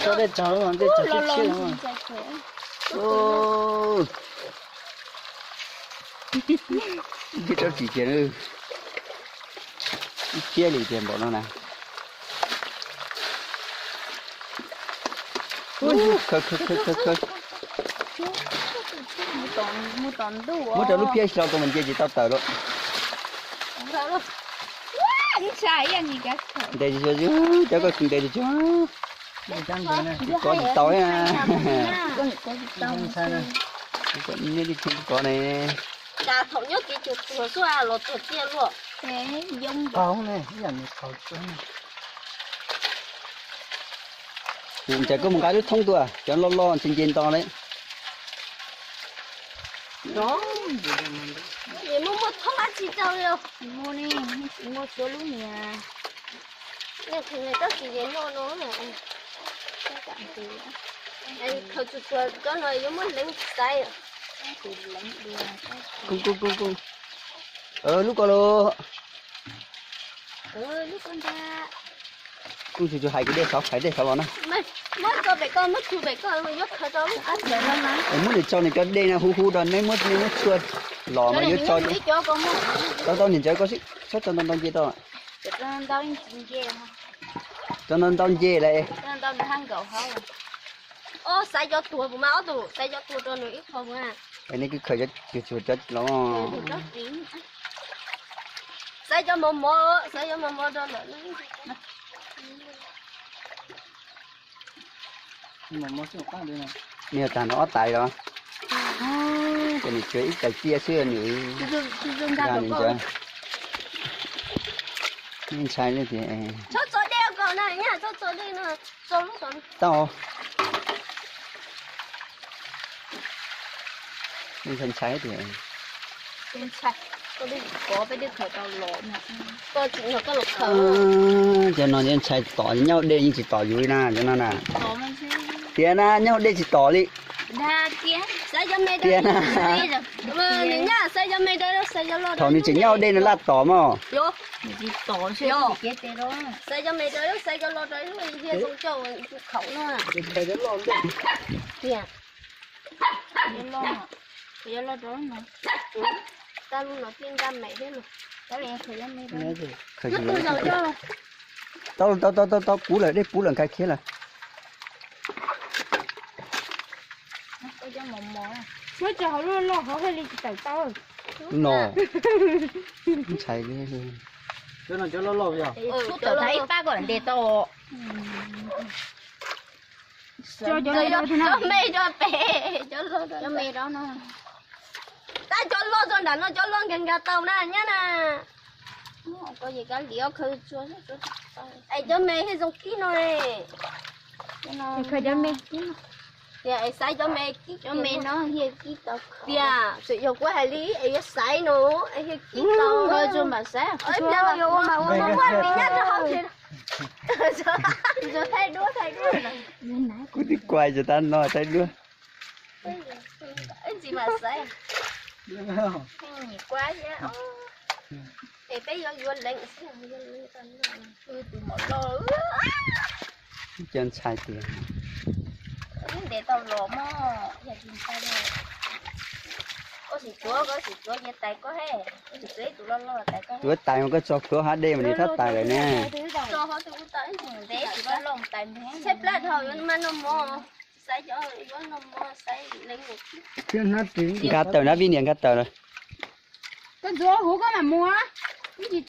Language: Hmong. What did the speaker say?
Tso dej tsau, dej tsau tshiab tshiab. Ib tsob tsis cia, ib tsob li tiag npaum no na. Khawb khawb khawb khawb khawb. Muab rau lub phiab hlo rau mas nce tsis tau taws lawm. Ntes tsis tsuag, cov koj ntes tsis tsuag. Kov tsis tau na. Nej li kov ne. Cas thaum nyob kev cuag tsuag xwb los tsuag tiag luaj. Kuv ncaim koj mus nqa lub thoob tuaj, cov loj loj ntshe nce nto lawm. Muaj muaj thoob dab tsi rau li? Tsis muaj ne, tsis muaj txhua lub niag. Nej tsis noj no. Khaws tsuag tsuag cov no yuav muab hleev xaiv. Kuj kuj kuj kuj. Lub ko los. Kuj tsuag tsuag hais kuv dej xauv, hais dej xauv los na. Muab tso pem ko, muab tso pem ko, yuav khaws rau lub qab txawv no na. Muab nws tso nws cov dej no hu hu rau neb, muab neb muab tshuaj los mas yuav tso. Tau tau niam ntxawm koj txhob tso ntau ntau nce tau. Tso ntau ntau nce lawm. Xaiv cov tuag puas mas ob tug, xaiv cov tuag rau nws ib qho puas? Nej kwv khaws cov tuag cov los. Xaiv cov mos mos, xaiv cov mos mos rau lawm. Nws tag nrho ob tais los. Ces nws tsuas ib tais tiaj xwb nws. Nws ntshai li tias. Txhob tso dej kom na, txhob tso dej no. Tau. Ntshai ntshai tias. Cov no ntshai tom, nyob hauv dej yeej tsis tom yus li na, cov no na. Tias na, nyob hauv dej tsis tom li. Tias na. Thaum nws tseem nyob hauv dej nws laj tom mog. Tau tau tau tau, puv lawm, dej puv lawm, nkag khiav lawm. Muab tso hauv lub loj hauv thiaj li tsis tawm tau. No. Ntshai li. Cov no cov loj loj yog. Txhub tawm tas ib pab kom ntes tau. Cov me rau pem, cov me rau no. Tab cov loj rau nram no, cov loj nkag nkag tau na nyab na. Es cov me thiaj zoo kib no. Khaws cov me kib no. Tias es xaiv cov me kib, cov me no thiaj kib tau. Tias tseem yog kuv hais li es yuav xaiv no es thiaj kib tau. Ua mas ua mas ua mas muaj vim nyab rau hauv. Thaij duab, thaij duab. Kuv twb kuav tsis tau no thaij duab. Ntsis mas xaiv. Nyiam kuav thiab. Es peb yuav yuav leev xwb, yuav leev tau no. Tus mom loj. Cov ntshai tias. Ntes tau los mog, yog tsis ntshai li. Koj sim tsuav, koj sim tsuav ces tais koj he. Koj sim tsuav ib tus loj loj tais koj. Tsuav tais mas koj tso plhuav hav dej mas nws rov tais lawm ne. Ntev tus loj loj tais. Tshaib plab dhau yuav mas noj mov. Xaiv cov yuav noj mov, xaiv leev. Nkag tawm na vij niam, nkag tawm lawm. Koj ntxuav huv koj mam mus. Ib ntsis